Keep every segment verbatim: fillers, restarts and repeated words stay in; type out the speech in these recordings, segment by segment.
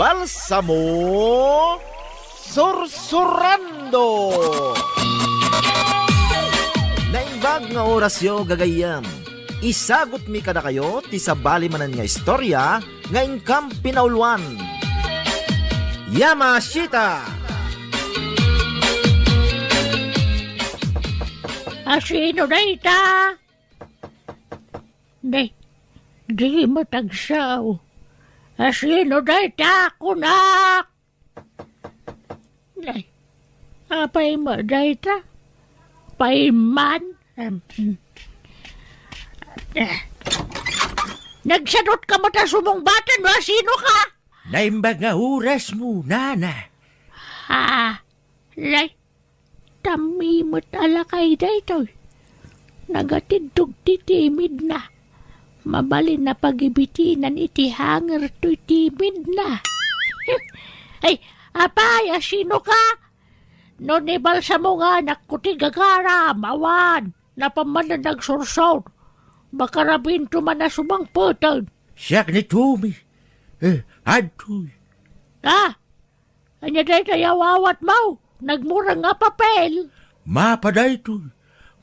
Balsamo Sursurando! Naimbag nga orasyo, gagayyem. Isagutmi kadakayo ti sabali manen nga istorya nga inkam pinauloan. Yamashita! Asino dayta? Nay, di met agsao. Asino dayta, kunak? Nay, apay met dayta? Paiman? Em, hmm. Eh. Nagsadutka met a sumungbaten no asinoka? Naimbag nga orasmo, nana. Ah, nay, tammi met a lakay daytoy. Nagatiddog ti timidna. Mabalin a pagibitinan iti hanger toy timidna. Ay, apay, asinoka? No ni Balsamo nga anak ko ti gagaram, awan. Napaman a nagsursor. Makarabinto man a sumangpeten. Siak ni Tumi. Eh, adtoy. Ah, ania dayta a awawatmo? Nagmureng a papel. Mapa daytoy.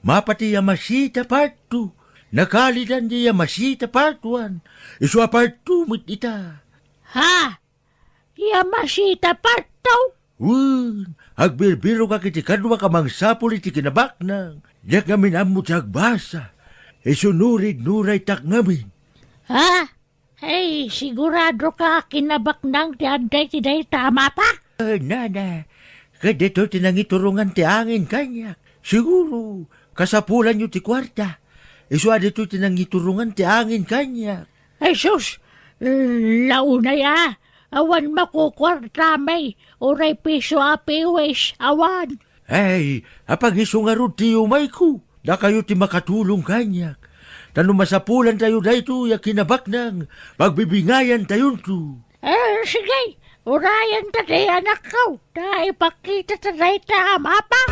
Mapa ti Yamashita part two. Nakalidan ti Yamashita part one. Isu a part two met ita. Ha? Yamashita part two? Wen, agbirbirok iti kaduak a mangsapul iti kinabaknang. Diak ngamin ammo ti agbasa. Isu nurid nuraytak ngamin. Ha? Ay, siguradoka a kinabaknang ti adda iti dayta a mapa? Eh, nana, ket ditoy ti nangiturongan ti angin kaniak. Siguro, kasapulanyo ti kuarta. Isu a ditoy ti nangiturongan ti angin kaniak. Ay, sus! Launay a! Awan makukuartami, uray piso a piwis, awan. Ay, apag isu ngarud ti umayko, dakayo ti makatulong kaniak. Ta no masapulantayo daytoy a kinabaknang, pagbibingayantayonto. Eh, sige, urayenta ti anakko, ta ipakitata dayta a mapa.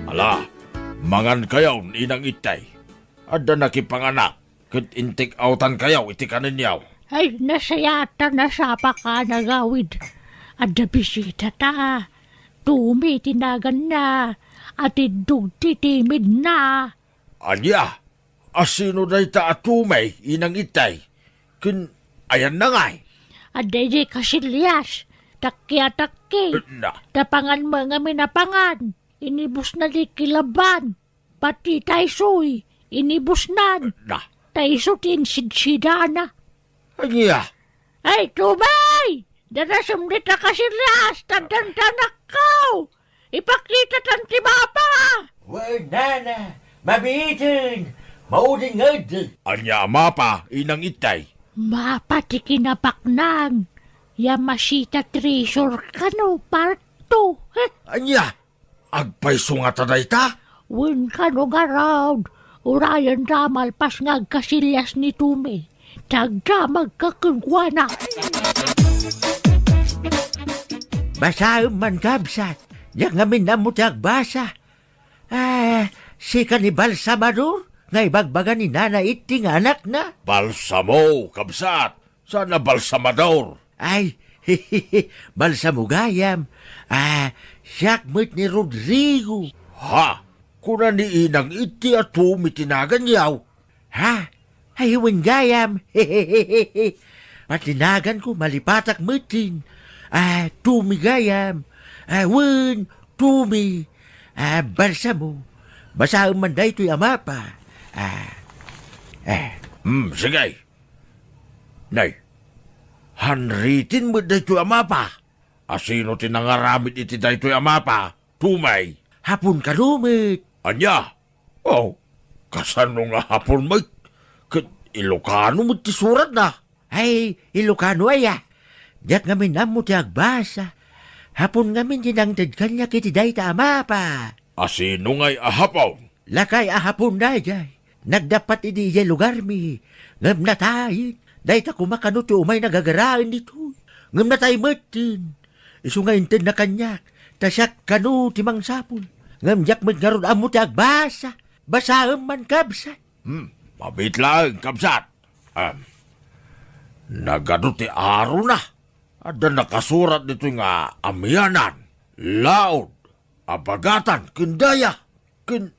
Ala, mangankayon, Inang Itay. Adda nakipanganak, ket intik-awtankayo iti kanenyo. Ay, nasayaat ta nasapaka, nagawid. Adda bisitata. Tumi ti naganna. Atiddog ti timidna. Ania? Asino dayta a Tumi, Inang Itay? Ken ayanna ngay? Adda idiay kasilias. Takki a takki. Na. Ta pangan met ngamin a pangan. Inibusna diay kilaban. Pati taysoy, inibusnan. Na. Ta isu ti insidsidana. Ania? Ay, Tumi! Darasem dita kasilias, ta addan ti anakko! Ipakitatan ti mapa! Wen, nana, mabiiten! Maudin nga idi! Ania a mapa, Inang Itay? Mapa ti kinabaknang. Yamashita Treasure kano, part two. Heh! Ania? Agpayso ngata dayta? Wen kano ngarud, urayenta a malpas nga agkasilias ni Tumi, ta agdamagka kenkuana. Basaem man, kabsat. Diak ngamin ammo ti agbasa. Ah, sika ni Balsamador nga ibagbaga ni Nana Itti nga anakna? Balsamo, kabsat. Saan a Balsamador? Ay, Balsamo gayam. Ah, siak met ni Rodrigo. Ha? Kuna ni Inang Itti a Tumi ti naganyo? Ha? Ay, wen gayam. Pati naganko, malipatak metten. Ah, Tumi gayam. Ah, wen, Tumi. Ah, Balsamo. Basaem man daytoy a mapa. Ah, eh. Hmm, sige. Nay, hanriten met daytoy a mapa. Asino ti nangaramid iti daytoy a mapa, Tumi? Hapon kano met. Ania? Oh, kasano nga Hapon met? Ket Ilocano met ti suratna. Ay, Ilocano aya. Diak ngamin ammo ti agbasa. Hapon ngamin ti nangted kaniak iti dayta a mapa. Asino ngay a Hapon? Lakay a Hapon daydiay. Nagdappat idi idiay lugarmi, ngem natay. Dayta koma kano ti umay nagagaraen ditoy. Ngem natay metten. Isu nga intedna kaniak, ta siak kano ti mangsapul. Ngem diak met ngarud ammo ti agbasa. Basaem man, kabsat. Hmm. Mabiit laeng, kabsat. Em, nagadu ti arona. Adda nakasurat ditoy nga amianan, laod, abagatan, ken daya, ken,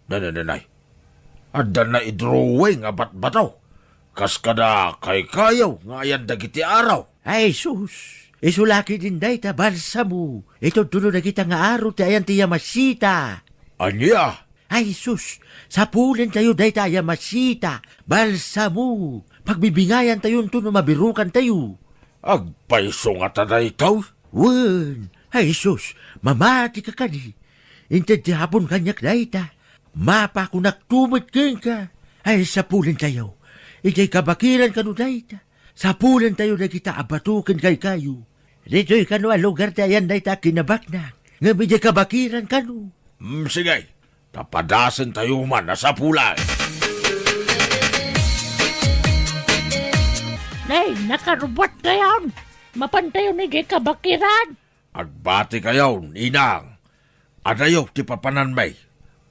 nay, nay, nay, nay. Adda naidrawing a batbato. Kas kada kaykayaw nga ayan dagiti araw. Ay, sus! Isu la ketdin dayta balsamo. Itudtudo dagita nga aro ti ayan ti Yamashita. Ania? Ay, sus! Sapulentayo dayta a Yamashita, balsamo. Pagbibingayantayonto no mabirukantayo. Agpayso ngata daytoy? Wen, ay, sus! Mamatika kadi. Inted ti Hapon kaniak dayta. Mapakonakto met kenka. Ay, sapulentayo. Idiay kabakiran kano dayta. Sapulentayo dagita a bato ken kaykayo. Ditoy kano a lugar ti ayan dayta a kinabaknak, ngem idiay kabakiran kano. Mm, sige. Papadasentayo man a sapulay. Nay, nakarubat kayon. Mapantayon idiay kabakiran. Agbatikayon, inang. Adayo ti papananmi.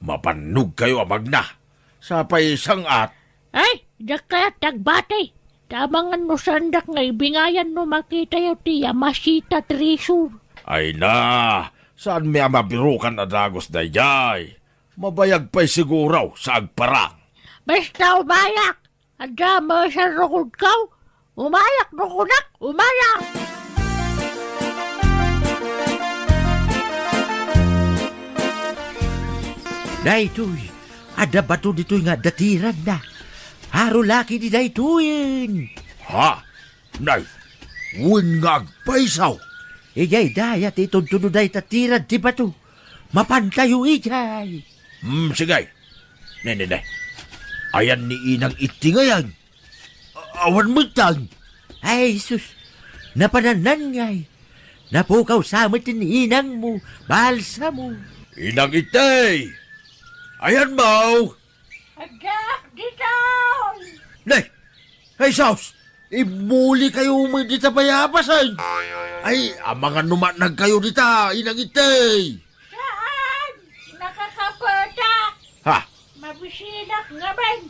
Mapannogkayo a magna. Sapay sang-at. Ay, diak kayat ti agbati. Ta amangan no saandak nga ibingayan no makitayo ti Yamashita Treasure. Ay na, saanmi a mabirukan a dagus daydiay. Mabayag pay siguro sa agparang. Basta umayak! Adda masarukodko? Umayak no kunak, umayak! Daytoy, adda bato ditoy nga adda tiradna. Aro la ketdi daytoyen. Ha? Nay, wen nga agpayso. Idiay daya ti itudtudo dayta tirad ti bato. Mapantayo idiay. Hmm, sige. Ne, ne, ne. Ayan ni Inang Itting ayan. A-, awan met tan. Ay, sus. Napanannan ngay. Napukaw sa met ni inangmo. Balsamo. Inang Itting. Ayan mo. Agak, ditoy. Ne. Ay, sus. Immuli kayo met dita payapasan. Ay, amangan no matnag kayo dita, Inang Itting. Saan? Nakakapetak. Ha? Mabisidak ngamin.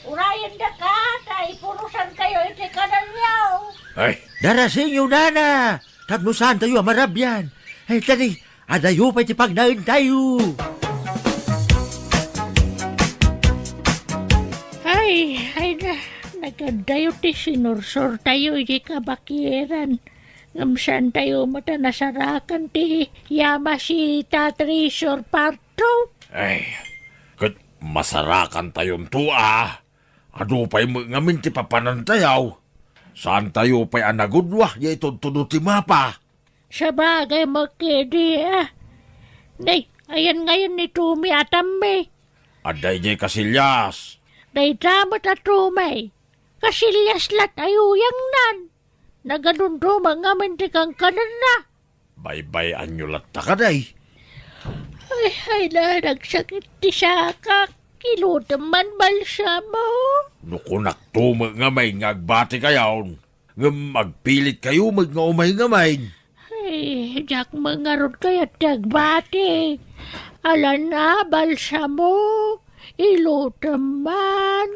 Urayen daka, ta ipurusan kayo iti kanalyo. Ay. Darasenyo, nana. Tapno saantayo a marabian. Ay, tani, adayo pay ti pagnaentayo. Ay, ay na, nagadayo ti sinursortayo iti kabakiran. Ngem saantayo met a nasarakan ti Yamashita Treasure Part two. Ay, ket masarakantayonto a. Adu pay met ngamin ti papanantayo. Saantayo pay a nagudua ya itudtudo ti mapa. Sabagay met ketdi a. Nay, ayan ngayon ni Tumi a tammi. Adda idiay kasilyas. Dayta met a Tumi. Kasilyas la't ayuyangnan. Nagadunduma ngamin ti kankanenna. Baybay-anyo latta kadi. Ay, ay, na, nagsakit ti sakak. Ilutem man balsamo. No kunakto met ngamin nga agbati kayon, ngem agpilit kayo met nga umay ngamin. Ay, diak met ngarud kayat ti agbati. Ala na, balsamo. Ilutem man.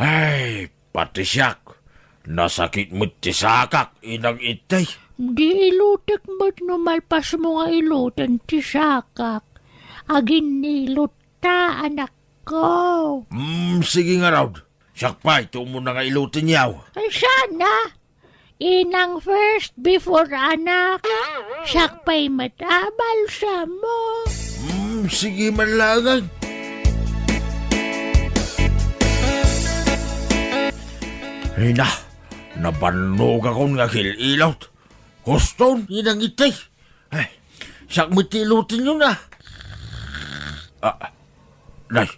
Ay, pati siak, nasakit met ti sakak, Inang Itting. Di ilutek met no malpasmo nga iluten ti sakak. Aginnilut ta, anakko. Mm, sige ngarud. Siak pay ti umuna nga ilutenyo. Ay, sana. Inang first before anak. Siak pay met a balsamo. Mm, sige man laeng. Ay na, nabannogakon nga agil-ilot. Huston, Inang Itting. Ay, siak met ti ilutenyo na. Ah, nay,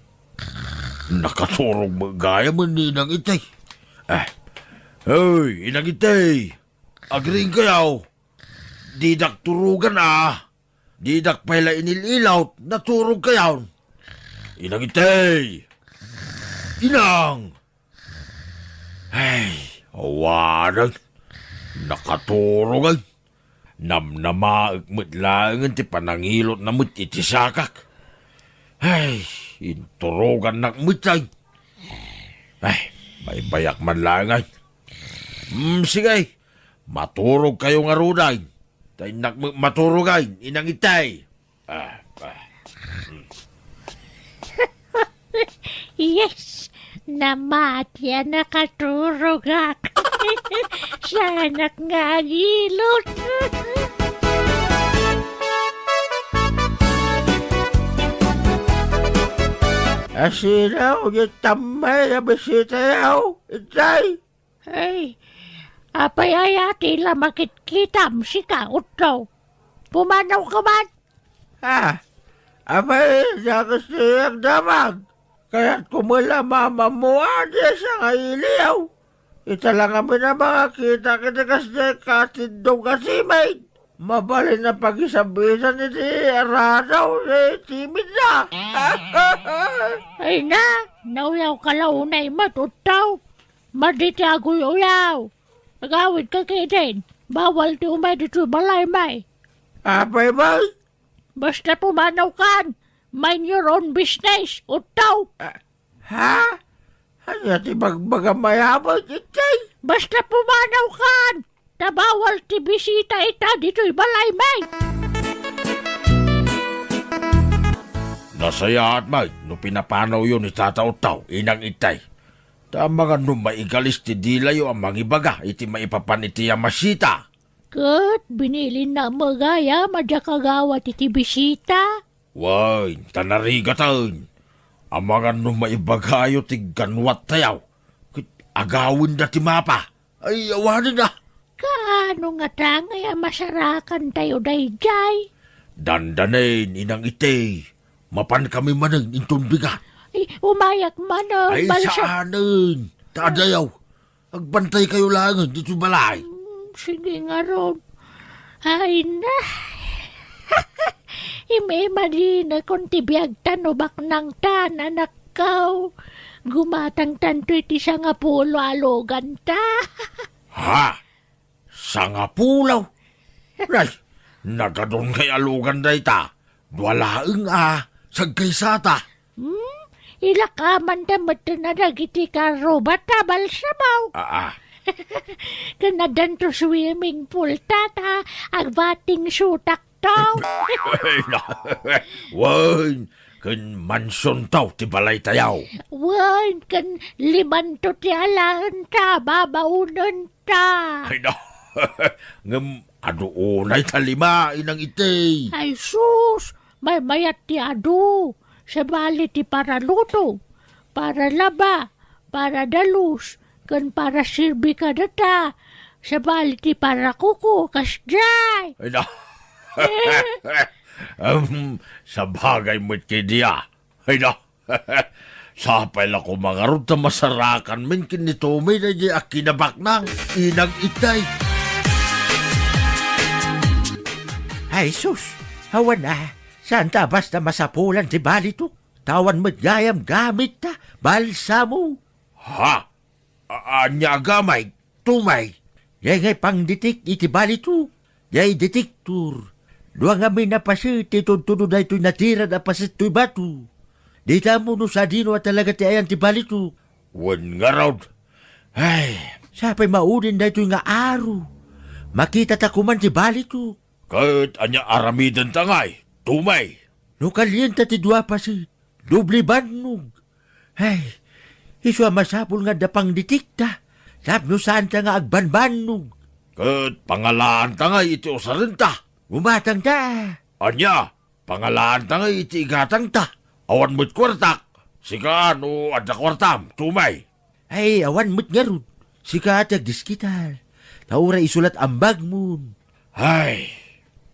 nakaturog met gayam ni Inang Itting. Ah, hoy, Inang Itting. Agriing kayo. Didak turugan a. Didak pay la inil-ilot, naturog kayon. Inang Itting! Inang! Ay, awanen. Nakaturogan. Namnamaek met laengen ti panangilotna met iti sakak. Ay, inturogannak met ay. Ay, baybayak man laeng ay. Hmm, sige. Maturog kayo ngaruden. Ta innak met maturogen, Inang Itay. Ah, ah. Yes, namati a nakaturogak. Saanak nga agilot. Asino diay tammayen a bisitayo, Itay? Ay, apay aya ti la makitkitam, sika, Utto? Pumanawka man? Ah, apay, diak kasta agdamag. Kayatko met la mamammuan diay sangailiw. Ita la ngamin a mangakita iti kasdiay katiddog a timid. Mabalin a pagisabitan iti aradaw ti timidna. Ay na, nauyawka la unay met, Utto. Madi ti aguy-uyaw. Agawidka ketdin. Bawal ti umay ditoy balaymi. Apay met? Basta pumanawkan. Mind your own business, Utto. Ah, ha? Ania ti bagbagam a yaman, Itay? Basta pumanawkan. Ta bawal ti bisita ita ditoy balaymi. Nasayaat met no pinapanawyo ni Tata Utto, Inang Itay. Ta amangan no maigalis ti dilayo a mangibaga iti maipapan iti Yamashita. Ket binilinna met gayam a diak agawat iti bisita. Wen, ta narigaten. Amangan no maibagayo ti ganwattayo, ket agawenda ti mapa. Ay, awanen a. Kaano ngata ngay a masarakantayo daydiay? Dandanen, Inang Itay. Mapankami manen inton bigat. Ay, umayak manen, Ay, balsa- saanen. Ta adayaw. Agbantaykayo laengen ditoy balay. Hmm, sige ngarud. Ay na. Im-imaginakon ti biagta no baknangtan, anakko. Gumatangtanto iti sangapulo a aloganta. Ha? Sangapulo? Nay, nagadun kay alogan dayta. Dua laeng a, sagkaysata. Hmm? Ilakaman da met dagiti karrubata, balsamo. Aa. Ken addanto swimming pool ta, ta agbating sutak to. Wen, ken mansion to ti balaytayo. Wen, ken limanto ti alaen ta, babaonen ta. Ay, no. Ngem adu unay ta lima, Inang Itay. Ay, sus! Maymayat ti adu. Sabali ti para luto, para laba, para dalus, ken para serbi kadata. Sabali ti para kuko, kasdiay. Ay, no. Em, sabagay met kadi a. Ay, no. Sapay la koma ngarud ta masarakanmin ken ni Tommy daydiay a kinabaknang, Inang Itay. Ay sus, awan a, saan ta a basta masapulan ti balitok? Ta awan met gayam gamit ta, balsamo. Ha? A-, ania a gamit? Tommy. Diay ngay pangditik iti balitok. Diay detektor. Dua ngamin a paset ti itudtudo daytoy natirad a paset toy bato. Dita ammo no sadino a talaga ti ayan ti balitok. Wen ngarud. Ay. Sapay maudin daytoy nga aro. Makitata koman ti balitok. Ket ania aramidenta ngay, Tommy? No kalienta ti dua paset, doble bannog. Ay, isu a masapul nga adda pangditikta, tapno saanta nga agbanbannog. Ket pangalaanta ngay iti usarenta. Gumatangta. Ania, pangalaanta ngay iti igatangta. Awan met kuartak. Sika no adda kuartam, Tommy. Ay, awan met ngarud. Sika ti agdiskitar. Ta uray isu la't ambagmon. Ay,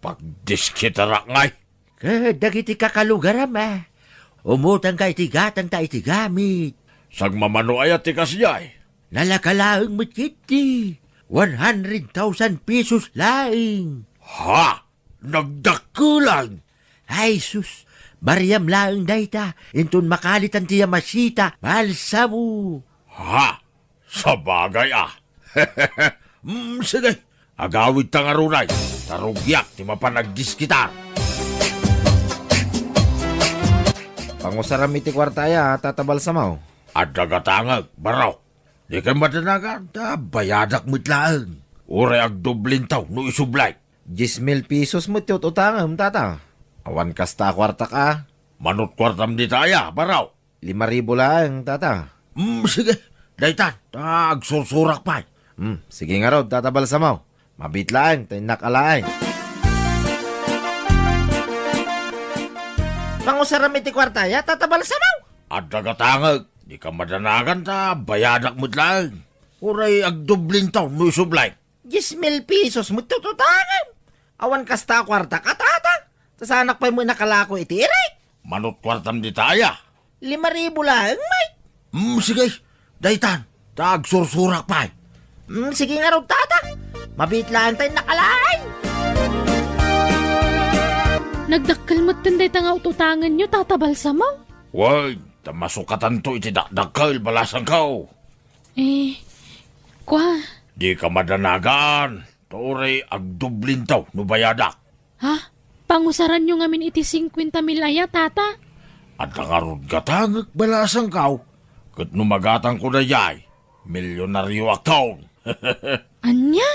pagdiskitarak ngay. Ket dagiti kakalugaram a, umutangka iti gatangta iti gamit. Sagmamano aya ti kasdiay? Nalaka laeng met ketdi. One hundred thousand pesos laeng. Ha? Nagdakkelan? Ay sus, bariam laeng dayta, inton makalitan ti Yamashita, balsamo. Ha? Sabagay a. Mm, sige, agawidta ngarud ay, ta rugiak ti mapan agdiskitar. Pangusaram iti kuarta aya, Tata Balsamo. Adda gatangek, baro. Dikay madanagan ta bayadak met laeng. Uray agdublintaw no isubli. Dies mil pesos met ti ut-utangem, tata. Awan kasta a kuartak a. Manut kuartam dita aya, baro? Lima ribu laeng, tata. Mm, sige. Daytan, ta agsursurak pay. Mm, sige ngarud, tata Balsamo. Mabiit laeng, ta innak alaeng. Pangusaram iti kuarta, ya, tata Balsamo? Adda gatangek, dika madanagan ta bayadak met laeng. Uray agdublintaw no isubli. Dies mil pesos met ti ut-utangem. Awan kasta a kuartak a, tata. Ta saanak pay met nakalako iti irik. Manut kuartam dita aya? Lima ribu laeng, Mike. Mm, sige. Daytan, ta agsursurak pay. Mm, sige ngarud, tata. Mabiit laeng ta innak alaeng. Nagdakkel metten dayta nga ut-utangenyo, tata Balsamo? Wen, ta masukatanto iti dakdakkel, balasangko. Eh, kua? Dika madanagan, ta uray agdublintaw no bayadak. Ha? Pangusaranyo ngamin iti singkuenta mil aya, tata? Adda ngarud gatangek, balasangko. Ket no magatangko daydiay, milyonarioakon. Ania?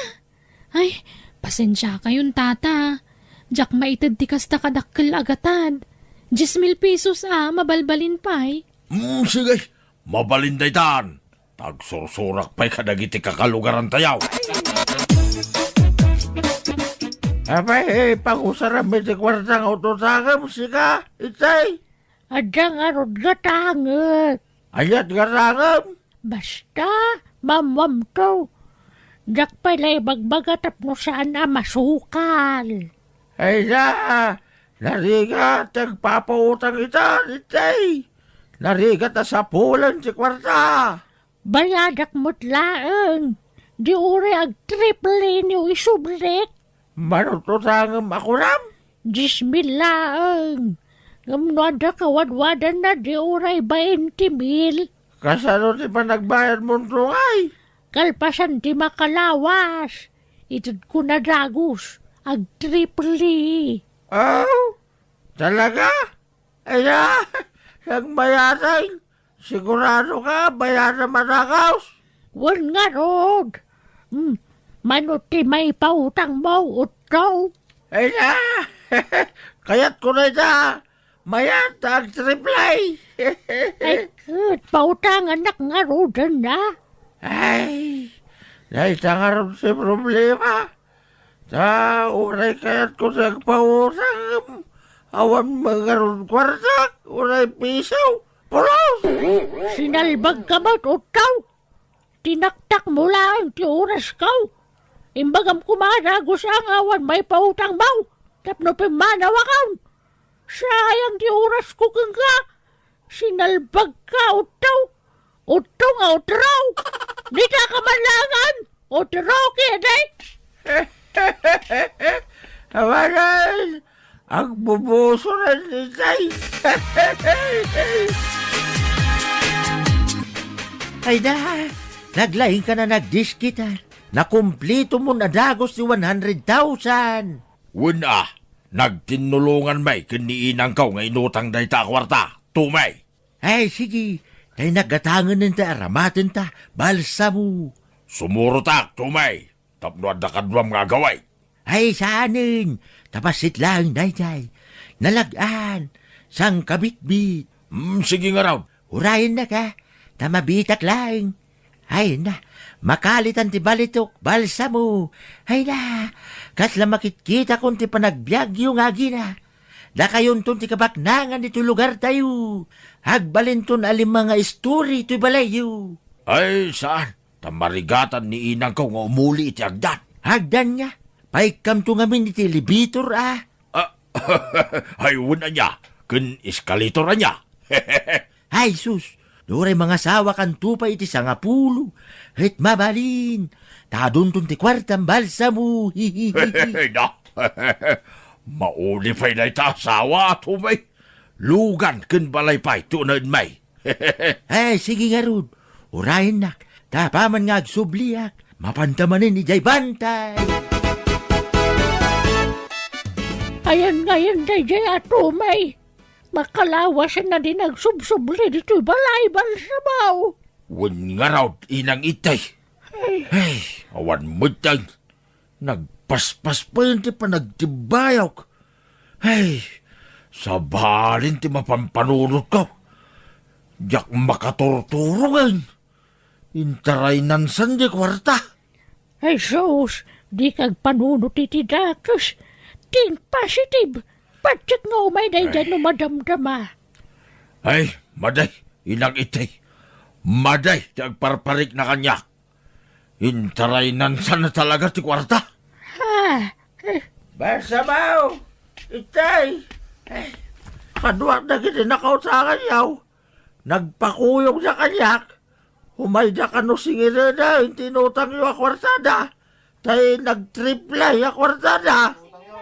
Ay, pasensiakayon, tata. Diak maited ti kasta kadakkel a gatad. Dies mil pesos a, mabalbalin pay. Mm, sige. Mabalin daytan. Ta agsursurak pay kadagiti kakalugarantayo. Apay, eh, pangusaram iti kuarta nga ut-utangem, sika, itay? Adda ngarud gatangek. Aniat gatangem? Basta, maammoamto. Diak pay la ibagbaga tapno saan a masukal. Ay na, narigat ti agpapautang ita, itay. Narigat a sapulen ti kuarta. Bayadak met laeng. Di uray agtriple no isublik. Manut-utangem a kunam? Dies mil laeng. Ngem no adda kawadwadanna, di uray bainte mil. Kasano ti panagbayadmon, tungay? Kalpasan ti makalawas. Itedko na dagus. Agtriple. Oh? Talaga? Aya, nagbayadek? Sigurado ka, bayadam a dagus? Wen ngarud. Hmm, mano ti maipautangmo, utto? Aya, kayatko dayta. Mayat ta agtriple. Ay, ket pautangannak ngaruden, a? Ay, dayta ngarud ti problema. Ta uray kayatko ti agpautang, awan met ngarud kuartak, uray piso, pulos! Sinalbagka met, utto! Tinaktakmo laeng ti orasko. Imbagam koma a dagus a nga awan maipautangmo tapno pimmanawakon. Sayang ti orasko kenka. Sinalbagka, utto. Utto nga utro. Dita ka man laengen. Utro ketdi. Awanan, agbubusoran itay. Ay da, naglaingkan a nagdiskita. Nakumplitomon a dagus ti one hundred thousand. Wen a, nagtinnulongan may ken ni inangko nga inutang dayta a kuarta, Tommy. Ay, sige, tay naggatangen ta aramatenta, balsamo. Sumurotak, Tommy, tapno adda kaduam nga agawid. Ay, saanen, ta bassit laeng daydiay. Nalag-an, sangkabitbit. Mm, sige ngarud. Urayennak a, ta mabiitak laeng. Ay na, makalitan ti balitok, balsamo. Ay na, kasla makitkitakon ti panagbiagyo nga agina. Dakayonton ti kabaknangan ditoy lugartayo. Agbalinton a lima nga istori toy balayyo. Ay, saan? Ta marigatan ni inangko nga umuli iti agdan. Agdan nga, paikkamto ngamin iti elevator a. Ah, ay, wen ania, ken eskalator ania? Ay, sus, no uray mangasawakanto pay iti sangapulo, ket mabalin, ta adunton ti kuartam balsamo. Na, maudi pay dayta a sawa, Tommy. Lugan ken balay pay ti unaenmi. Ay, sige ngarud. Urayennak, ta apaman nga agsubliak, mapanta manen idiay bantay. Ayan ngayen daydiay a Tommy. pakalawasen a di nagsubsubli ditoy balay, Balsamo. Wen ngarud, Inang Itay. Ay. Ay, awan metten. Nagpaspaspayen ti panagtibbayok. Ay, sabali ti mapampanunotko. Diak makaturturongen. Intaraynan san di kuarta. Ay, sus, di kagpanunot iti dakes. Think positive. Patsit nga umay daydiay no madamdama. Ay, madi, Inang Itay. Madi ti agparparikna kaniak. Intaraynan san talaga ti kuarta. Ah, eh. Balsamo, Itay. Eh, kaduak dagiti nakautanganyo. Nagpakuyogda kaniak. Umayda kano singireda iti inutangyo a kuartada. Tay nagtriple a kuartada.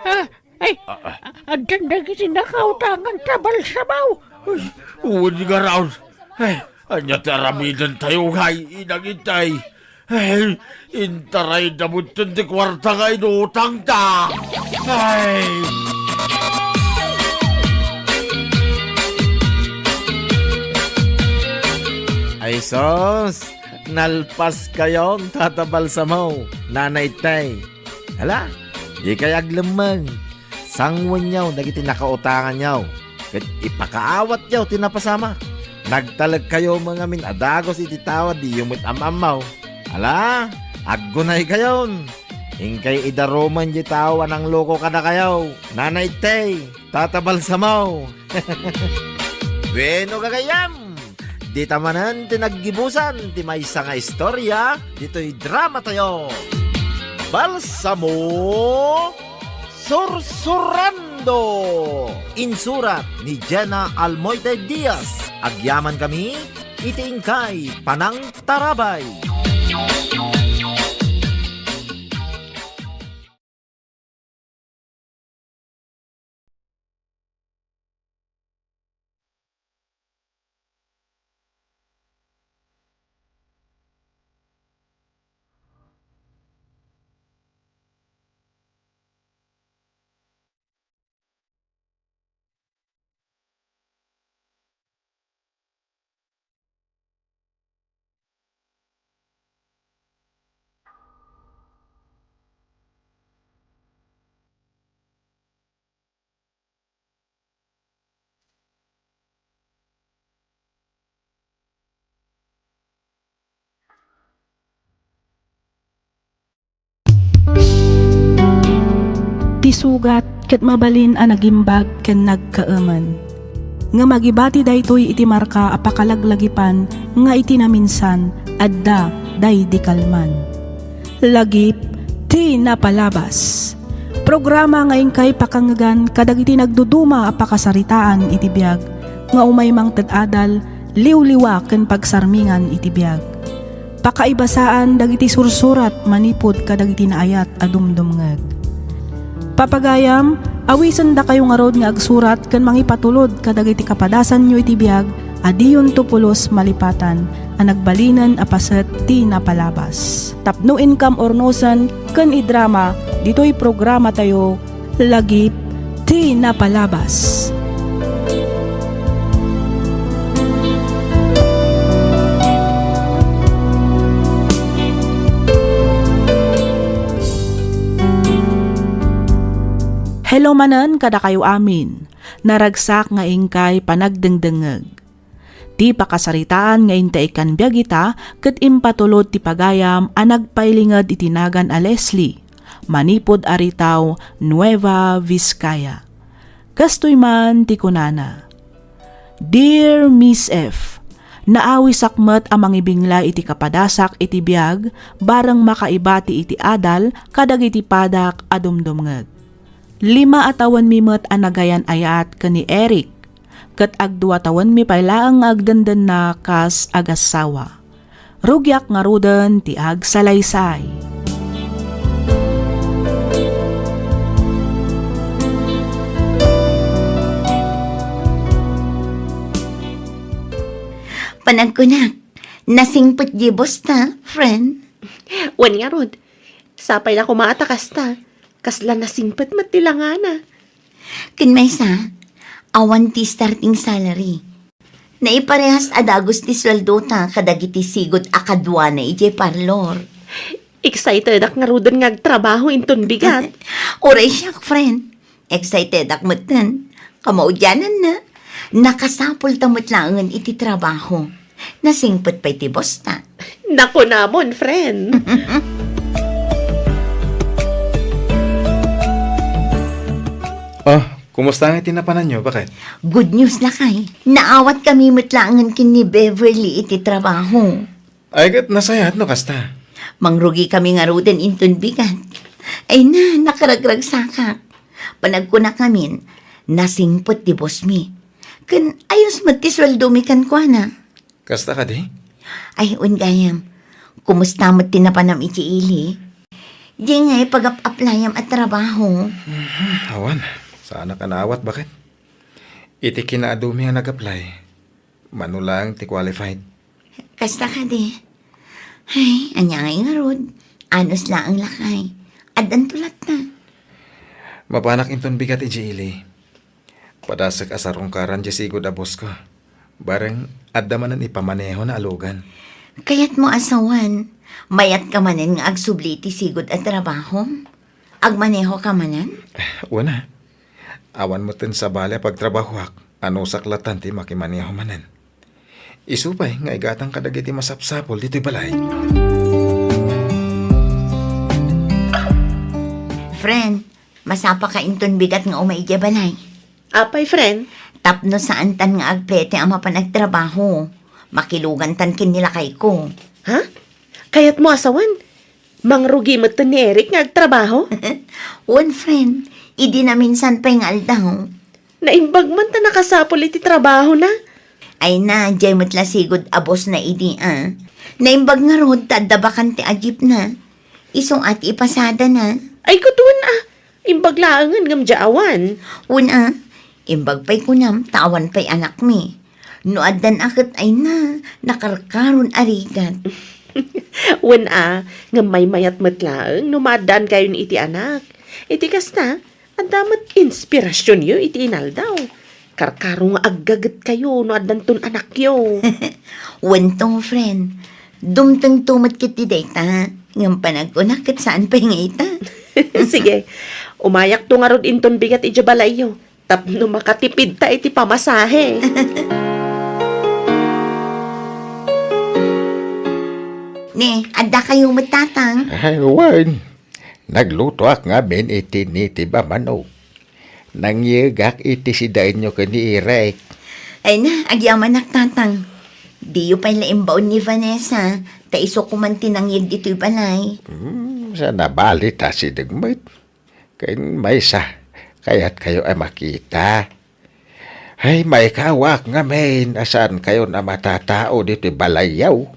Ah, ay, Ah, ah. a-, addan dagiti nakautanganta, Balsamo. Ay, wen ngarud. Ay, ania ti aramidentayo ngay, Inang Itay? Ay, intarayda metten ti kuarta nga inutangta. Ay. Ay, sus! Nalpaskayon, Tata Balsamo, Nana Itay. Hala, dikay aglemmeng. Sangwenyo dagiti nakautanganyo, ket ipakaawatyo ti napasamak. Nagtalekkayo met ngamin a dagus iti tao a diyo met am-ammo. Ala, aggunaykayon. Inkay idarumen diay tao a nangloko kadakayo. Nana Itay, Tata Balsamo. Bueno, gagayyem, dita manen ti naggibusan ti maysa nga istorya ditoy dramatayo. Balsamo Sursurando! Insurat ni Jenna Almoite Diaz. Agyamankami iti inkay panangtarabay. Ti sugat ket mabalin a nagimbag ken nagkaemen. Ngem agibati daytoy iti marka a pakalaglagipan nga iti naminsan, adda daydi kalman. Lagip ti napalabas. Programa nga inkay pakangngegan kadagiti nagduduma a pakasaritaan iti biag nga umay mangted adal, liwliwa ken pagsarmingan iti biag. Pakaibasaan dagiti sursurat manipud kadagiti naayat a dumdumngeg. Papagayam, awisendakayo ngarud nga agsurat ken mangipatulod kadagiti kapadasanyo iti biag a diyonto pulos malipatan a nagbalinen a paset ti napalabas. Tapno inkam urnosen ken idrama ditoy programatayo, Lagip ti Napalabas. Hello manen kadakayo amin. Naragsak nga inkay panagdengdengngeg. Ti pakasaritaan nga inta ikkan biag ita ket impatulod ti pagayam a nagpailinged iti nagan a Leslie, manipud Aritaw, Nueva Vizcaya. Kastoy man ti kunana, Dear Miss F, naawisak met a mangibinglay iti kapadasak iti biag bareng makaibati iti adal kadagiti padak a dumdumngeg. Lima a tawenmi met a nagayan-ayat ken ni Eric, ket agdua tawenmi pay laeng nga agdendenna kas agassawa. Rugiak ngaruden ti agsalaysay. Panagkunak, nasingpet diay bosta, friend. Wen ngarud, sapay la koma a ta kasta. Kasla nasingpet met ti langana. Ken maysa, awan ti starting salary. Naiparehas a dagus ti sueldota kadagiti sigud a kaduana idiay parlor. Excitedak ngaruden nga agtrabaho inton bigat. Uray siak, friend. Excitedak metten. Kamaudiananna, nakasapulta met laengen iti trabaho. Nasingpet pay ti bosta. Nakunamon, friend. Oh, kumusta nga iti napananyo, baket? Good news, lakay. Naawatkami met laengen ken ni Beverly iti trabaho. Ay, ket nasayaat no kasta. Mangrugikami ngaruden inton bigat. Ay na, nakaragragsakak. Panagkunakamin, nasingpet ti bossmi. Ken ayos met ti sueldomi kenkuana. Kasta kadi? Ay, wen gayam. Kumusta met ti napanam iti ili? Di ngay pagap-applyam a trabaho. Mhm, awan. Saanak a naawat, baket? Iti kinaadumi a nag-apply, mano laeng ti qualified. Kasta kadi? Ay, ania ngay ngarud? Anus laeng lakay. Addanto latta. Mapanak inton bigat idiay ili. Padasek a sarungkaran diay sigud a boss ko. Bareng adda manen ipamanehona a lugan. Kayatmo a sawen, mayatka manen nga agsubli iti sigud a trabaho? Agmanehoka manen? Wen a. Awan metten sabali a pagtrabahoak, anusak latta ti makimaneho manen. Isu pay nga igatang kadagiti masapsapul ditoy balay. Friend, masapaka inton bigat nga umay idiay balay. Apay, friend? Tapno saantan nga agpete a mapan agtrabaho. Makilugantan ken ni lakayko. Ha? Kayatmo a sawen? Mangrugi metten ni Eric nga agtrabaho? Wen, friend. Idi naminsan pay nga aldaw. Naimbag man ta nakasapul iti trabahona. Ay na, diay met la sigud a boss na idi, a. Naimbag ngarud ta adda bakante a jeep na. Isu a ti ipasada na. Ay, kutoen a. Imbag laengen ngem diay awan. Wen a, imbag pay kunam ta awan pay anakmi. No addan a ket ay na, nakarkaron a rigat. Wen a, ngem maymayat met laeng no maaddaankayon iti anak. Iti kasta, adda met inspirasionyo iti inaldaw. Karkaro nga aggagetkayo no addanton anakyo. Wen to, friend. Dumtengto met ket ti dayta, ngem panagkunak ket saan pay nga ita. Sige, umayakto ngarud inton bigat idiay balayyo, tapno makatipidta iti pamasahe. Ne, addakayo met, Tatang? Ay, wen. Naglutoak ngamin iti nitib a manok. Nangyegak iti sidaenyo ken ni Eric. Ay na, agyamanak, Tatang. Diyo pay la imbaon ni Vanessa, ta isu koman ti nangyeg ditoy balay. Hmm, saan a bali ta sideg met. Ken maysa, kayatkayo a makita. Ay, maikawak ngamin a saankayon a matatao ditoy balayyo.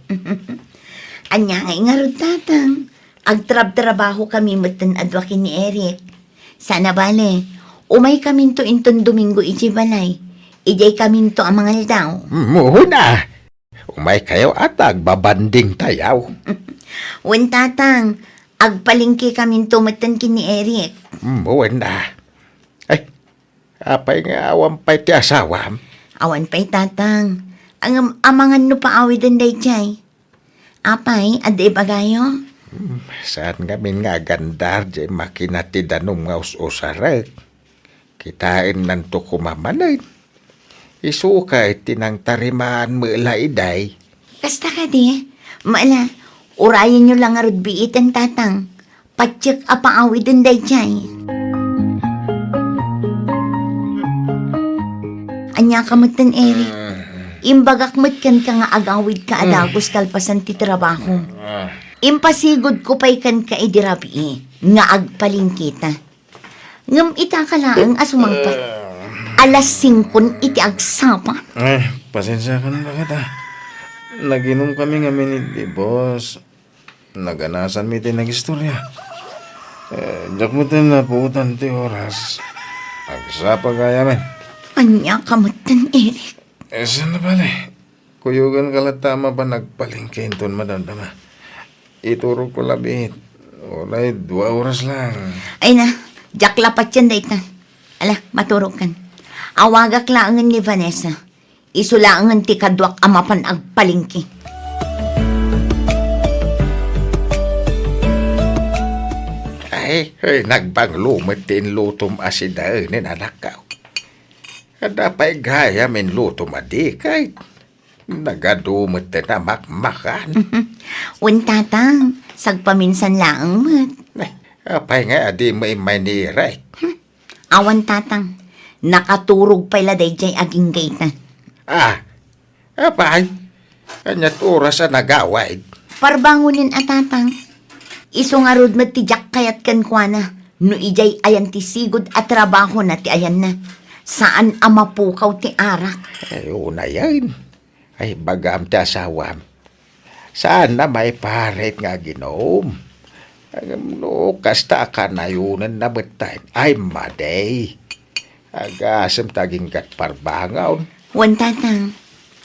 Ania ngay ngarud, Tatang? Agtrabtrabahokami metten a dua ken ni Eric. Saan a bale, umaykaminto inton Domingo idiay balay. Idiaykaminto a mangaldaw. Muna, umaykayo a ta agbabandingtayo. Wen, Tatang, agpalengkekaminto metten ken ni Eric. Muna. Ay, apay nga awan pay ti asawam? Awan pay, Tatang. Ngem amangan no paawiden daydiay. Apay, adda ibagayo? Hmm, saan ngamin nga agandar diay makina ti danum nga us-usarek? Kitaennanto koma manen. Isu kay ti nangtarimaan met la idiay. Kasta kadi? Mala, urayenyo la ngarud biiten, Tatang. Patiek a paawiden daydiay. Ania ka metten, Eric? Imbagak met kenka nga agawidka a dagus kalpasan ti trabaho. Impasigudko pay kenka idi rabii nga agpalengketa. Ngem ita ka laeng a sumangpet. Alas singkon iti agsapa. Eh, pasensiakan, baket a. Naginumkami ngamin iti boss. Naganasanmi ti nagistorya. Eh, diak metten napuotan ti oras. Agsapa gayamen. Ania ka metten, Eric? Eh, saan a bale? Kuyoganka latta a mapan agpalengke inton madamdama. Iturogko la biit. Uray dua oras lang. Ay na, diak la patien dayta. Ala, maturogkan. Awagak laengen ni Vanessa. Isu laengen ti kaduak a mapan agpalengke. Ay, ay, nagbanglo met ti inlutom a sidaenen, anakko. Adda pay gayam inlutom a dikay. Nagadu met ti namakmakan. Wen, Tatang, sagpaminsan laeng met. Eh, apay nga a dimo immay ni Eric? Hmm. Awan, Tatang. Nakaturog pay la daydiay agingga itan. Ah, apay? Ania't oras a nagawid? Parbangonen a, Tatang. Isu ngarud met ti diak kayat kenkuana no idiay ayan ti sigud a trabahona ti ayanna. Saan a mapukaw ti arak. Ay, unayen. Ay, ibagam ti asawam. Saanna maiparit nga aginum. Ngem no kasta a kanayonenna metten, ay madi. Agasem ta agingga't parbangon. Wen, Tatang.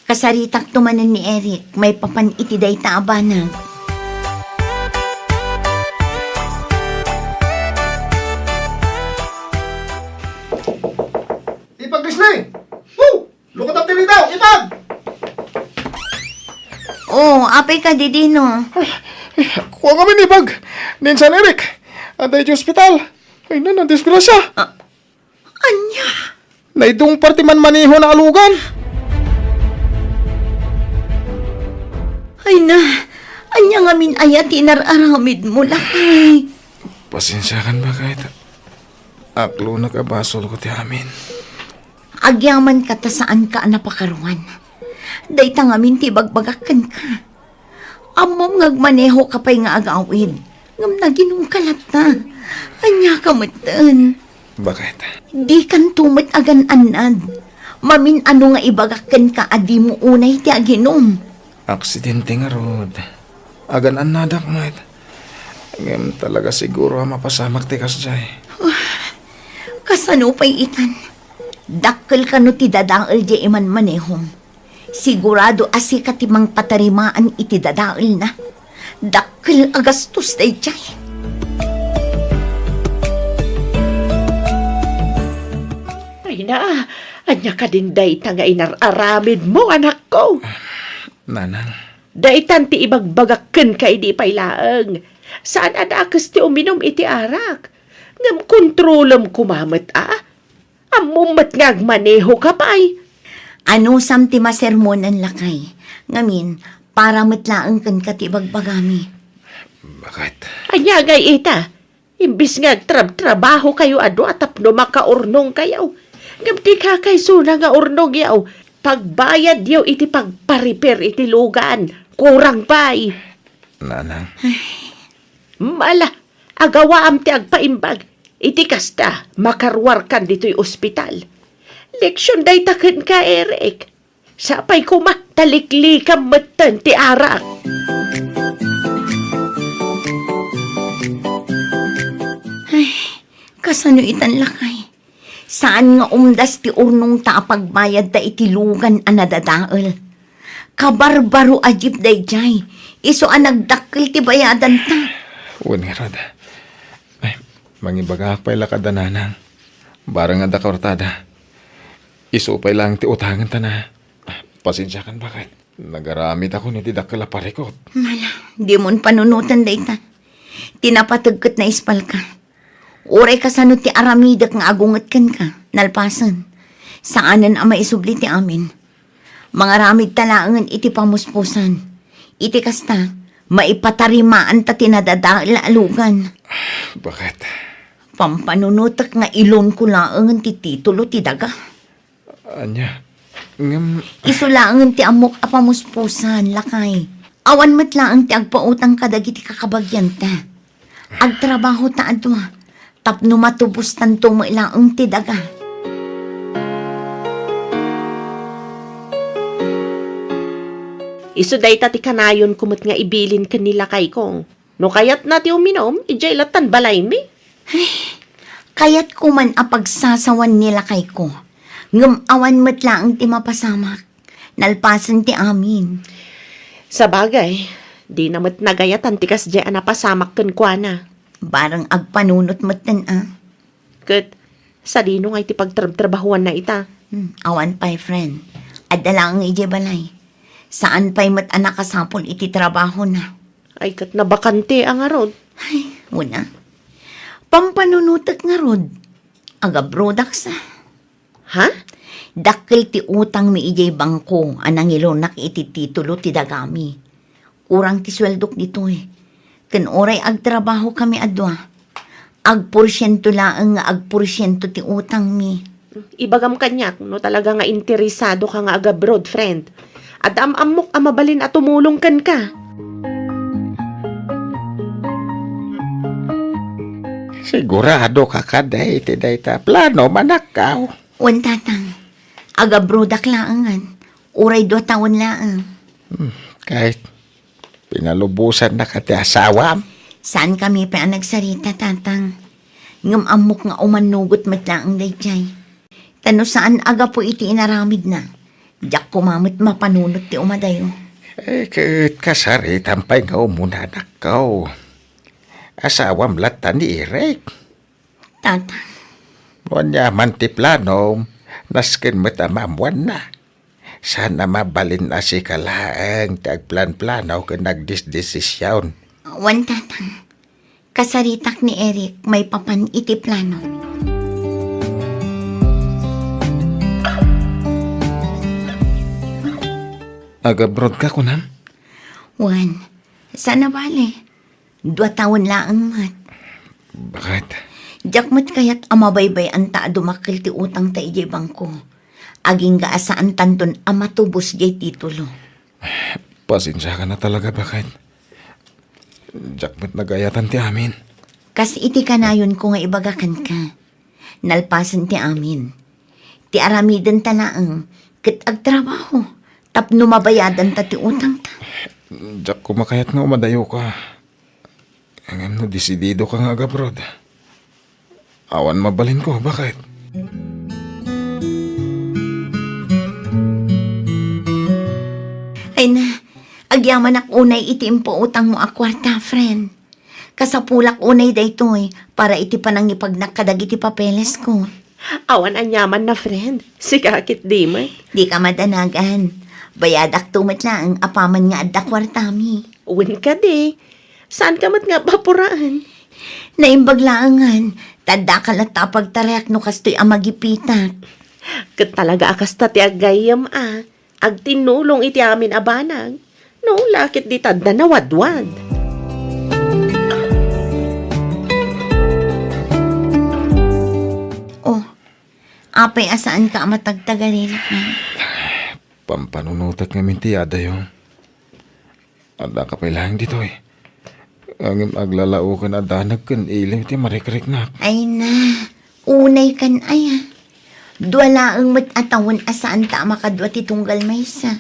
Kasaritakto manen ni Eric maipapan iti dayta a banag. Ipag, Leslie! Woo! Lukat ti ridaw, ipag! Oh, apay ka, Didino? Ay, ay, kua ngamin, ipag. Ni Insan Eric, adda iti ospital. Ay, na, nadisgrasya. Ah, ania? Naidungpar ti manmanehona a lugan. Ay na, ania ngamin aya ti inar-aramidmo, lakay? Pasensiakan, baket. Aklonek a basolko ti amin. Agyamanka ta saanka a napakaruan. Dayta ngamin ti ibagbagak kenka. Ammom nga agmanehoka pay nga agawid, ngem naginumka latta. Aniaka metten? Baket. Dikanto met agan-annad. Mamin-ano nga ibagak kenka a dimo unay ti aginum? Aksidente ngarud. Agan-annadak met. Ngem talaga siguro a mapasamak ti kasdiay. Kasano pay itan? Dakkel kano ti dadael diay imanmanehom? Sigurado a sika ti mangpatarimaan iti dadaelna. Dakkel a gastos daydiay. Ay na, ania kadin dayta nga inar-aramidmo, anakko? Nanang. Daytan ti ibagbagak kenka idi pay laeng. Saan a dakes ti uminum iti arak. Ngem kontrolem koma met, a? Ammom met nga agmanehoka pay. Anusam ti masermonan, lakay. Ngamin, para met laeng kenka ti ibagbagami. Baket. Ania ngay ita? Imbis nga agtrabtrabahokayo a dua tapno makaurnongkayo, ngem dika kaysona nga urnongyo, pagbayadyo iti pagpariper iti lugan, kurang pay. Nanang. Mala, agawaam ti agpaimbag. Iti kasta, makaruarkan ditoy ospital. Leksion dayta kenka, Eric. Sapay koma, ta liklikam metten ti arak. Ay, kasano itan, lakay? Saan nga umdas ti urnongta a pagbayadta iti lugan a nadadael? Kabarbaro a jeep daydiay, isu a nagdakkel ti bayadanta. Wen ngarud. Ay, mangibagak pay la kada nanang. Barang adda kuartada. Isu pay laeng ti utangenta na. Pasensiakan, baket. Nagaramidakon iti dakkel a parikut. Mala, dimon panunoten dayta. Ti napateg ket naispalka. Uray kasano ti aramidek nga agunget kenka, nalpasen. Saanen a maisubli ti amin. Mangaramidta laengen iti pamuspusan. Iti kasta, maipatarimaanta ti nadadael a lugan. Baket. Pampanunotek nga ilonko laengen ti titulo ti daga. Ania? Ngem isu laengen ti ammok a pamuspusan, lakay. Awan met laeng ti agpautang kadagiti kakabagianta. Agtrabahota a dua, tapno matubostanto met laeng ti daga. Isu dayta ti kanayonko met nga ibilin ken ni lakayko. No kayatna ti uminum, idiay lattan balaymi. Ay, kayatko man a pagsasawan ni lakayko, ngem awan met laeng ti mapasamak, nalpasen ti amin. Sabagay, dina met nagayatan ti kasdiay a napasamak kenkuana. Barang agpanunot metten a. Ket, sadino ngay ti pagtrabtrabahuanna ita? Hmm, awan pay, friend. Adda laeng idiay balay. Saan pay met a nakasapul iti trabahona. Ay, ket nabakante a ngarud. Ay, una. Pampanunotek ngarud. Agabrodak sa. Ha? Dakkel ti utangmi idiay bangko a nangilonak iti titulo ti dagami. Kurang ti sueldok ditoy. Ken uray agtrabahokami a dua, agporsiento laeng nga agporsiento ti utangmi. Ibagam kaniak no talaga nga interesado ka nga agabroad, friend. Adda am-ammok a mabalin a tumulong kenka. Sigurado ka kadi iti dayta plano, manakkaw? Wen, Tatang. Agabrodak laengen. Uray dua tawen laeng. Hmm, ket pinalubosanna ka ti asawam? Saankami pay a nagsarita, Tatang. Ngem ammok nga umannugot met laeng daydiay. Ta no saan a gapu iti inaramidna, diak koma met mapanunot ti umadayo. Eh, ket kasaritam pay nga umuna, anakko. Asawam latta ni Eric. Tata. No aniaman ti planom, nasken met a maammoanna. Saan a mabalin a sika laeng ti agplanplano ken agdesdesision. Wen, Tatang. Kasaritak ni Eric maipapan iti plano. Agabroad ka, kunam? Wen, saan a bale. Dua tawen laeng met. Baket? Diak met kayat a mabaybay-anta a dumakkel ti utangta idiay bangko. Agingga a saantanton a matubos diay titulo. Pasensiakan a talaga, baket. Diak met nagayatan ti amin. Kas iti kanayonko nga ibaga kenka. Nalpasen ti amin. Ti aramidenta laeng ket agtrabaho tapno mabayadanta ti utangta. Diak koma kayat nga umadayoka. Ngem no desididoka nga agabroad, awan mabalinko, baket? Ay na, agyamanak unay iti impautangmo a kuarta, friend. Kasapulak unay daytoy para iti panangipagnak kadagiti papelesko. Awan aniamanna, friend. Sika ketdi met. Dika madanagan. Bayadakto met laeng apaman nga adda kuartami. Wen kadi. Saanka met nga apapuraen? Naimbag laengen, ta addaka latta a pagtarayak no kastoy a magipitak. Ket talaga a kasta ti aggayyem a. Agtinnulong iti amin a banag, no la ket dita adda nawadwad. Oh, apay a saanka a matagtagari, lakay? Pampanunotek ngamin ti adayo. Addaka pay laeng ditoy. Ngem aglalaoken a danag ken iliw ti marikriknak. Ay na, unay kan aya. Dua laeng met a tawen a saanta a makadua ti tunggal maysa.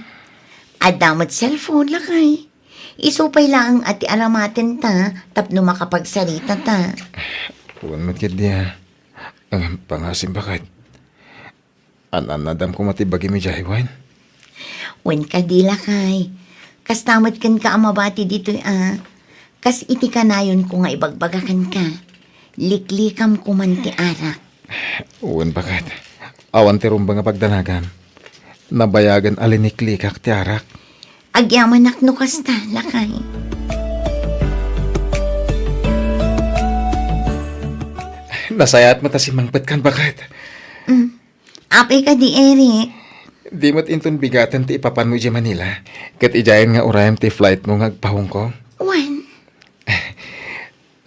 Adda met cellphone, lakay. Isu pay laeng a ti aramatenta tapno makapagsaritata. Wen met ketdi a. Ngem pangasim, baket. An-annadam koma ti bagim idiay, wen? Wen kadi, lakay. Kasta met kenka a mabati ditoy a. Kas iti kanayonko nga ibagbaga kenka. Liklikam koman ti arak. Wen, baket. Awan ti rumbeng a pagdanagam. Nabayagen a liniklikak ti arak. Agyamanak no kasta, lakay. Nasayaat met a simmangpetkan, baket. Mm. Apay kadi, Eric? Di met inton bigaten ti ipapanmo idiay Manila, ket idiayen nga urayem ti flightmo nga agpa-Hong Kong. Wen?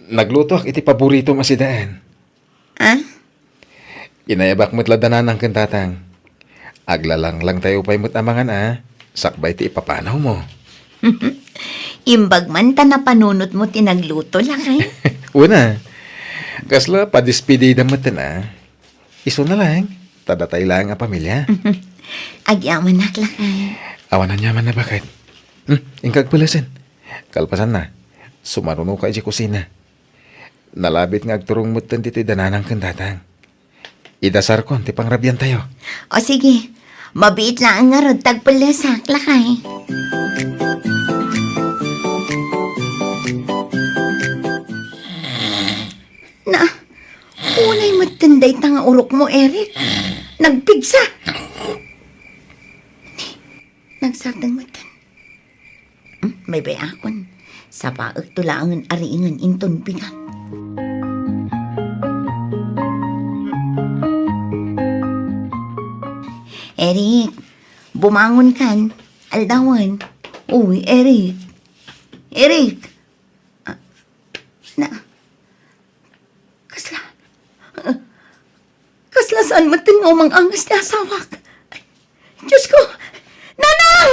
Naglutoak iti paboritom a sidaen. Ah? Inayabak met la da nanang ken tatang. Aglalanglang tayo pay met a mangan a, sakbay ti ipapanawmo. Imbag man ta napanunotmo ti nagluto, lakay. Una, kasla padespedida met a. Isuna laeng, ta datay laeng a pamilia. Agyamanak, lakay. Awan aniamanna, baket. Hmm, inka agpelesen. Kalpasanna, sumarunoka idiay kusina. Nalabit nga agturong metten ditoy da nanang ken tatang. Idasarkon ti pangrabiantayo. O sige, mabiit laeng ngarud ta agpellesak, lakay. Na, unay metten dayta nga urokmo, Eric. Nagpigsa! Nagsardeng metten. Hmm, baybay-akon. Sabaekto laengen a riingen inton bigat. Eric, bumangonkan. Aldawen. Uy, Eric. Eric. Ah, na, kasla, kasla saan metten nga umang-angas ti asawak? Ay, Diyos ko! Nanang!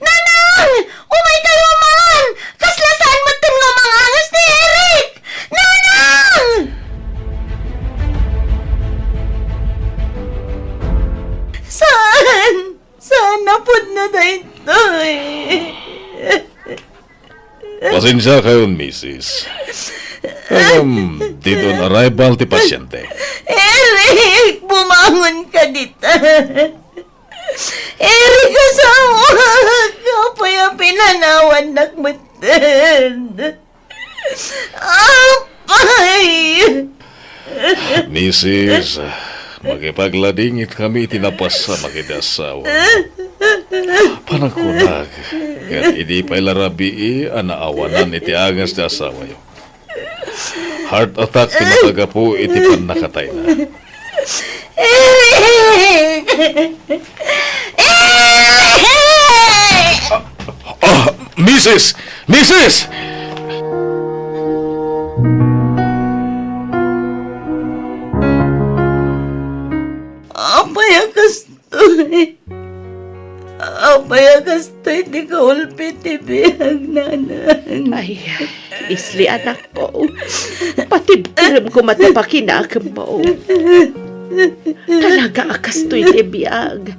Nanang! Umay kayo man! Kasla saan metten nga umang-angas ni Eric! Nanang! Saan? Saan a pudno daytoy? Pasensiakayon, misis. Ngem, ditoy arrival ti pasyente. Eric, bumangonka dita. Eric, asawak, apay a pinanawannak metten? Apay! Misis, makipagladingit kami iti napasamak iti asawa. Panagkunak, ket idi pay la rabii a naawanan iti angas ti asawayo. Heart attack ti makagapu iti pannakatayna. Eric! Eric! Ah, misis! Misis! Apay a kastoy? Apay a kastoy ti kaulpi ti biag, nanang? Ay, Leslie, anakko, patibkerem koma ti pakinakemmo. Talaga a kastoy ti biag.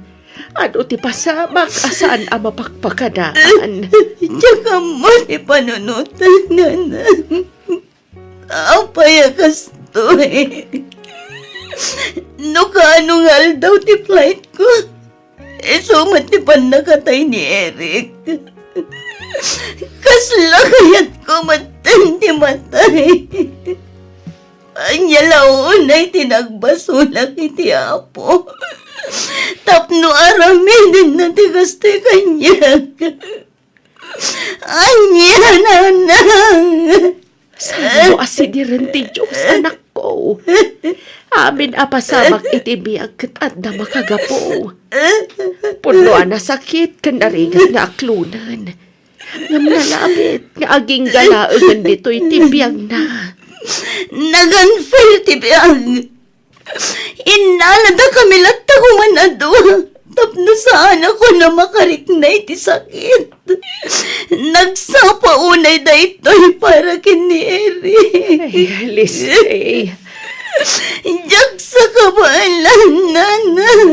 Adu ti pasamak a saan a mapakpakadaan. Diak ammo ti panunotek, nanang. Apay a kastoy? No kaano nga aldaw ti flight ko, isu met ti pannakatay ni Eric. Kasla kayatko metten ti matay. Ania la unay ti nagbasolak iti Apo tapno aramidenna ti kastoy kaniak. Ania, nanang? Saanmo a sidiren ti Dios, anakko. Amin a pasamak iti biag ket adda makagapu. Pudno a nasakit ken narigat nga aklonen. Ngem nalabit nga agingga laengen ditoy ti biagna. Nag-unfair ti biag. Innalada kami latta koman a dua tapno saanak a makarikna iti sakit. Nagsapa unay daytoy para ken ni Eric. Ay, Leslie. Diak sa kabaelan, nanang.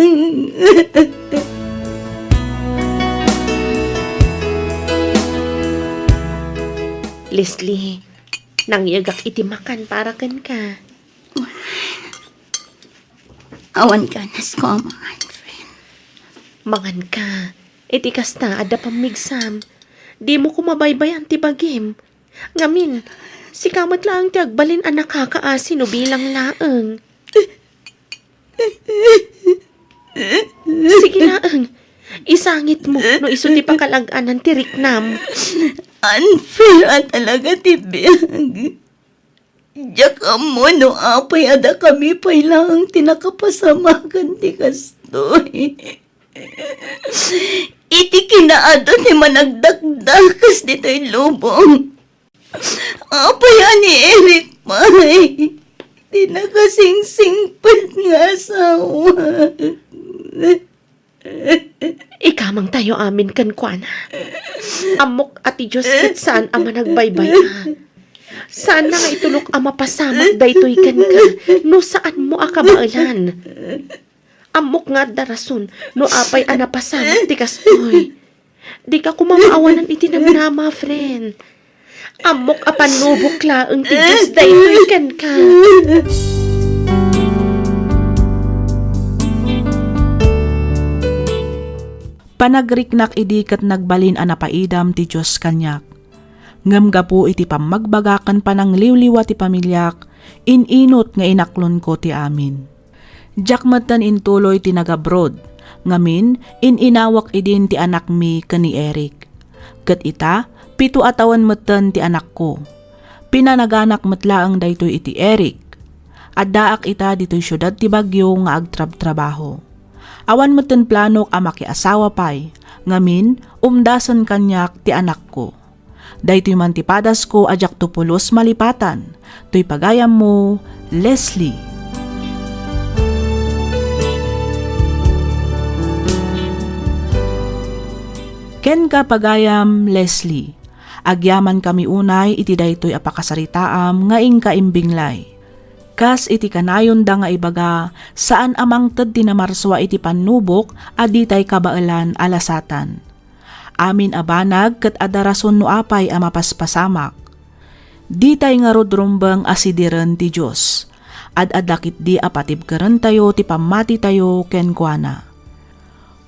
Leslie, nangyegak iti makan para kenka. Awan ganas ko a mangan, friend. Manganka. Iti kasta, adda pammigsam. Dimo koma baybay-an ti bagim. Ngamin, sika met laeng ti agbalin a nakakaasi no bilang laeng. Sige laeng. Isangitmo no isu ti pakalag-anan ti riknam. Unfair a talaga ti biag. Diak ammo no apay a dakami pay laeng ti nakapasamakan ti kastoy. Iti kinaadu ti managdakdakas ditoy lubong, apay a ni Eric pay ti nakasingsingpet nga asawa. Ikamangtayo amin kenkuana. Ammok a ti Dios ket saan a managbaybay-a. Saanna nga itulok a mapasamak daytoy kenka no saanmo a kabaelan. Ammok nga adda rason no apay a napasamak ti kastoy. Dika koma maawanan iti namnama, friend. Ammok a pannubok laeng ti Dios daytoy kenka. Panagriknak idi ket nagbalin a napaidam ti Dios kaniak. Ngem gapu iti pammagbagak ken panangliwliwa ti pamiliak, in-inut nga inaklonko ti amin. Diak metten intuloy ti nagabroad, ngamin, in-inawek idin ti anakmi ken ni Eric. Ket ita, pito a tawen metten ti anakko. Pinanaganak met laeng daytoy iti Eric. Addaak ita ditoy siudad ti Baguio nga agtrabtrabaho. Awan metten planok a makiasawa pay, ngamin, umdasen kaniak ti anakko. Daytoy man ti padasko a diakto pulos malipatan. Toy pagayammo, Leslie. Kenka, pagayam Leslie, agyamankami unay iti daytoy a pakasaritaam nga inka imbinglay. Kas iti kanayonda nga ibaga, saan a mangted ti namarsua iti pannubok a ditay kabaelan a lasatan. Amin a banag ket adda rason no apay a mapaspasamak. Ditay ngarud rumbeng a sidiren ti Dios. Ad-adda ketdi a patibkerentayo ti pammatitayo kenkuana.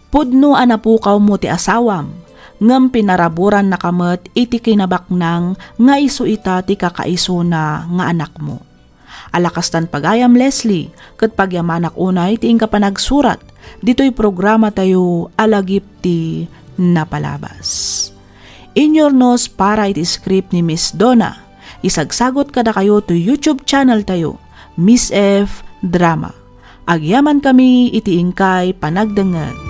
Pudno a napukawmo ti asawam, ngem pinaraburannaka met iti kinabaknang nga isu ita ti kakaisuna nga anakmo. Ala kastan, pagayam Leslie, ket pagyamanak unay ti inka panagsurat ditoy programatayo a Lagip ti Napalabas. Inyurnos para iti script ni Miss Donna. Isagsagot kadakayo to YouTube channel tayo, Miss F Drama. Agyamankami iti inkay panagdengngeg.